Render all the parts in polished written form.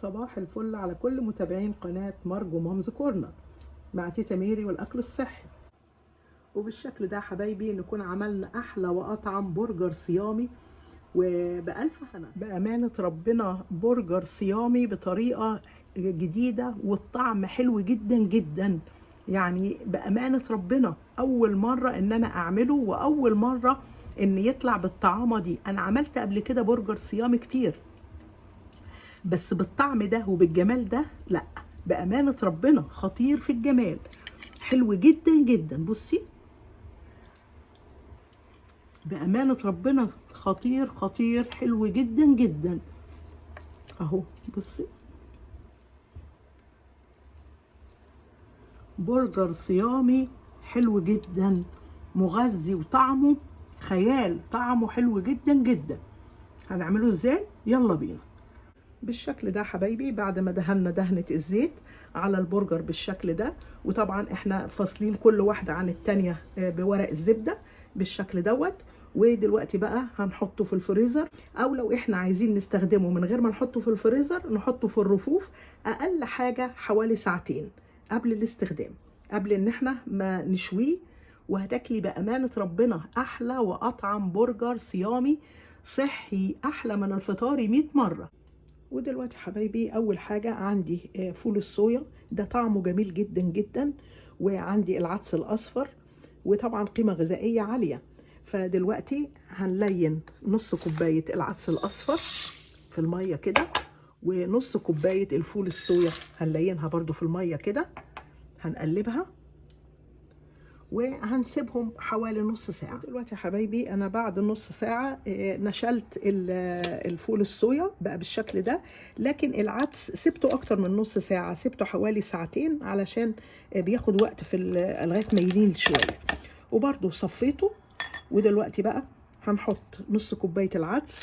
صباح الفل على كل متابعين قناة مارجو Mom's Corner مع تيتا ميري والأكل الصحي. وبالشكل ده حبايبي نكون عملنا أحلى وأطعم برجر صيامي وبألف هنا. بأمانة ربنا برجر صيامي بطريقة جديدة والطعم حلو جدا جدا، يعني بأمانة ربنا أول مرة إن أنا أعمله وأول مرة إن يطلع بالطعامة دي. أنا عملت قبل كده برجر صيامي كتير، بس بالطعم ده وبالجمال ده لا، بأمانة ربنا خطير في الجمال، حلو جدا جدا. بصي بأمانة ربنا خطير خطير، حلو جدا جدا اهو. بصي برجر صيامي حلو جدا، مغذي وطعمه خيال، طعمه حلو جدا جدا. هنعمله ازاي؟ يلا بينا. بالشكل ده حبايبي بعد ما دهنا دهنة الزيت على البرجر بالشكل ده، وطبعا احنا فاصلين كل واحدة عن التانية بورق الزبدة بالشكل دوت. ودلوقتي بقى هنحطه في الفريزر، او لو احنا عايزين نستخدمه من غير ما نحطه في الفريزر نحطه في الرفوف اقل حاجة حوالي ساعتين قبل الاستخدام، قبل ان احنا ما نشويه. وهتاكلي بأمانة ربنا احلى واطعم برجر صيامي صحي، احلى من الفطاري 100 مرة. ودلوقتي حبايبي اول حاجة عندي فول الصويا، ده طعمه جميل جدا جدا، وعندي العدس الاصفر، وطبعا قيمة غذائية عالية. فدلوقتي هنلين نص كوباية العدس الاصفر في المية كده، ونص كوباية الفول الصويا هنلينها برضو في المية كده، هنقلبها وهنسيبهم حوالي نص ساعة. دلوقتي يا حبايبي انا بعد نص ساعة نشلت الفول الصويا بقى بالشكل ده، لكن العدس سبته اكتر من نص ساعة، سبته حوالي ساعتين علشان بياخد وقت في لغاية ما يلين شوية، وبرده صفيته. ودلوقتي بقى هنحط نص كوباية العدس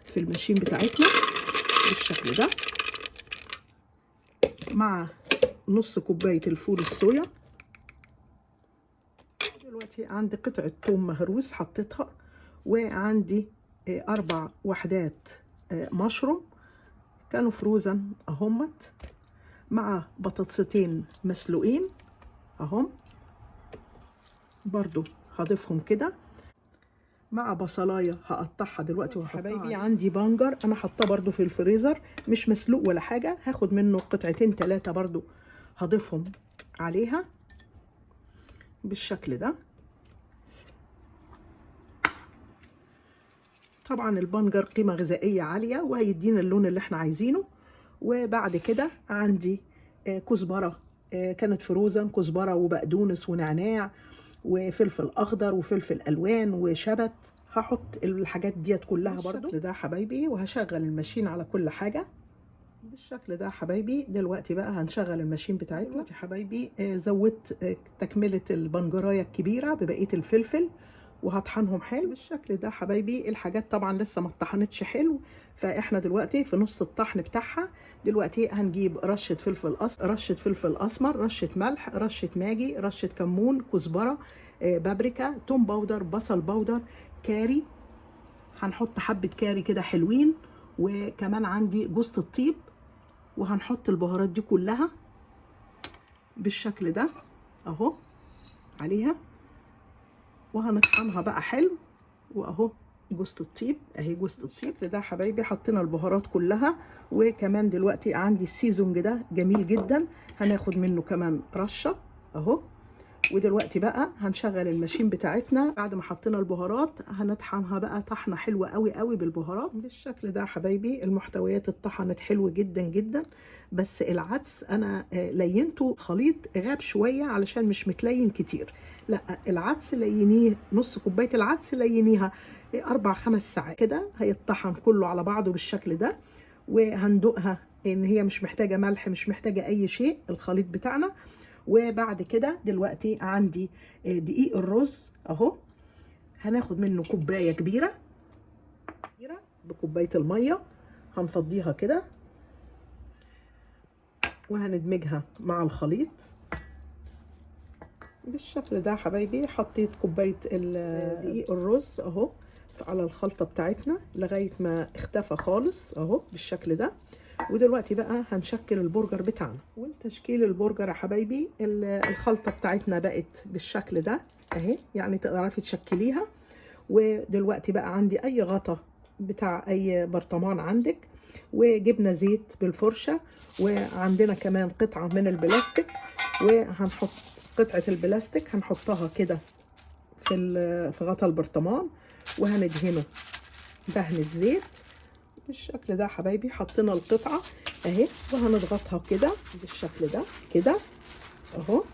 في الماشين بتاعتنا بالشكل ده مع نص كوباية الفول الصويا. دلوقتي عندي قطعة توم مهروس حطيتها، وعندي 4 وحدات مشروم كانوا فروزن اهمت، مع بطاطستين مسلوقين اهم برضو هضيفهم كده، مع بصلايه هقطعها دلوقتي. وحبايبي عندي بنجر انا حاطاه برضو في الفريزر مش مسلوق ولا حاجة، هاخد منه قطعتين 3 برضو هضيفهم عليها بالشكل ده. طبعا البنجر قيمة غذائية عالية وهيدينا اللون اللي احنا عايزينه. وبعد كده عندي كزبرة كانت فروزن، كزبرة وبقدونس ونعناع وفلفل اخضر وفلفل الوان وشبت، هحط الحاجات ديت كلها برضو بالشكل ده حبايبي، وهشغل ال machine على كل حاجة بالشكل ده حبايبي. دلوقتي بقى هنشغل ال machine بتاعتنا. دلوقتي حبايبي زودت تكملة البنجراية الكبيرة ببقية الفلفل وهطحنهم حلو بالشكل ده حبايبي. الحاجات طبعا لسه ما اتطحنتش حلو، فاحنا دلوقتي في نص الطحن بتاعها. دلوقتي هنجيب رشة فلفل رشة فلفل اسمر، رشة ملح، رشة ماجي، رشة كمون، كزبرة، بابريكا، توم powder، بصل powder، كاري، هنحط حبة كاري كده حلوين، وكمان عندي جوزة الطيب، وهنحط البهارات دي كلها بالشكل ده اهو عليها، وهنطحنها بقى حلو. واهو جوزة الطيب اهي، جوزة الطيب ده حبايبي حطينا البهارات كلها. وكمان دلوقتي عندي ال seasoning ده جميل جدا، هناخد منه كمان رشة اهو. ودلوقتي بقى هنشغل ال machine بتاعتنا. بعد ما حطينا البهارات هنطحنها بقى طحنه حلوة قوي قوي بالبهارات بالشكل ده حبايبي. المحتويات اتطحنت حلو جدا جدا، بس العدس انا لينته خليط غاب شوية علشان مش متلين كتير، لا العدس لينيه نص كوباية العدس لينيها 4-5 ساعات كده، هيتطحن كله على بعضه بالشكل ده. وهندوقها ان هي مش محتاجه ملح، مش محتاجه اي شيء الخليط بتاعنا. وبعد كده دلوقتي عندي دقيق الرز اهو، هناخد منه كوباية كبيرة بكوبايه المية، هنفضيها كده وهندمجها مع الخليط بالشكل ده حبايبي. حطيت كوباية دقيق الرز اهو على الخلطة بتاعتنا لغاية ما اختفى خالص اهو بالشكل ده. ودلوقتي بقى هنشكل البرجر بتاعنا. والتشكيل البرجر يا حبايبي، الخلطة بتاعتنا بقت بالشكل ده اهي، يعني تقدري تشكليها. ودلوقتي بقى عندي اي غطا بتاع اي برطمان عندك، وجبنا زيت بالفرشه، وعندنا كمان قطعه من البلاستيك، وهنحط قطعه البلاستيك هنحطها كده في غطا البرطمان، وهندهنه دهن الزيت بالشكل ده حبايبي. حطينا القطعة اهي، وهنضغطها كده بالشكل ده كده اهو.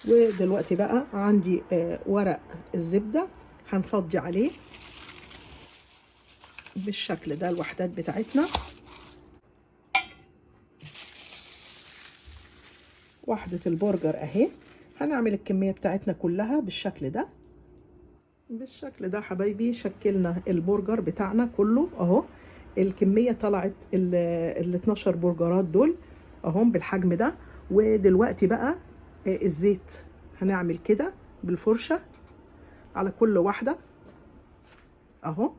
ودلوقتي بقى عندي ورق الزبدة هنفضي عليه بالشكل ده الوحدات بتاعتنا. وحدة البرجر اهي، هنعمل الكمية بتاعتنا كلها بالشكل ده. بالشكل ده حبايبي شكلنا البرجر بتاعنا كله اهو. الكمية طلعت ال 12 برجرات دول اهم بالحجم ده. ودلوقتي بقى الزيت هنعمل كده بالفرشة على كل واحدة اهو،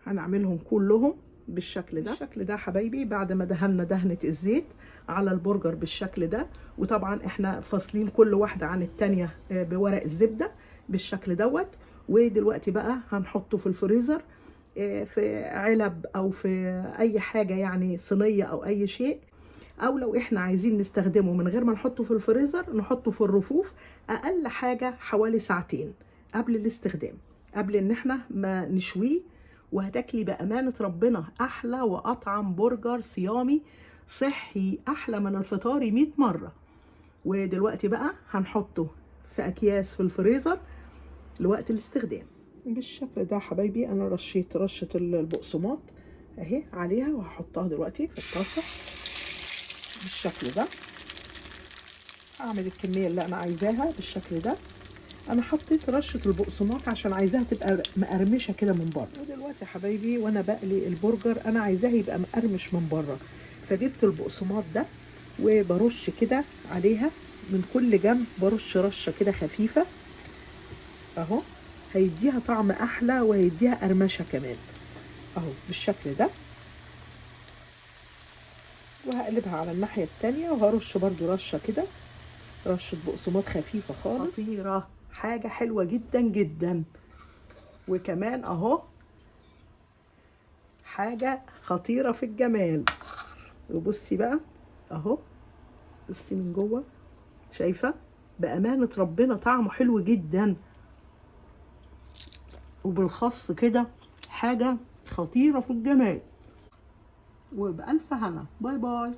هنعملهم كلهم بالشكل ده. بالشكل ده حبايبي بعد ما دهنا دهنة الزيت على البرجر بالشكل ده، وطبعا احنا فاصلين كل واحدة عن التانية بورق الزبدة بالشكل دوت. ودلوقتي بقى هنحطه في الفريزر في علب او في اي حاجة، يعني صينية او اي شيء، او لو احنا عايزين نستخدمه من غير ما نحطه في الفريزر نحطه في الرفوف اقل حاجة حوالي ساعتين قبل الاستخدام، قبل ان احنا ما نشويه. وهتاكلي بأمانة ربنا أحلى وأطعم برجر صيامي صحي، أحلى من الفطاري 100 مرة. ودلوقتي بقى هنحطه في أكياس في الفريزر لوقت الاستخدام بالشكل ده حبايبي. أنا رشيت رشة البقسماط أهي عليها، وهحطها دلوقتي في الطاسة بالشكل ده. هعمل الكمية اللي أنا عايزاها بالشكل ده. انا حطيت رشه البقسماط عشان عايزاها تبقى مقرمشه كده من بره. ودلوقتي يا حبايبي وانا بقلي البرجر انا عايزاه يبقى مقرمش من بره، فجبت البقسماط ده وبرش كده عليها من كل جنب، برش رشه كده خفيفة اهو، هيديها طعم احلى وهيديها قرمشه كمان اهو بالشكل ده. وهقلبها على الناحية التانية وهرش برده رشه كده، رشه بقسماط خفيفة خالص. خطيرة، حاجة حلوة جدا جدا. وكمان اهو حاجة خطيرة في الجمال. وبصي بقى اهو، بصي من جوه، شايفة؟ بأمانة ربنا طعمه حلو جدا، وبالخص كده حاجة خطيرة في الجمال. وبألف هنا، bye bye.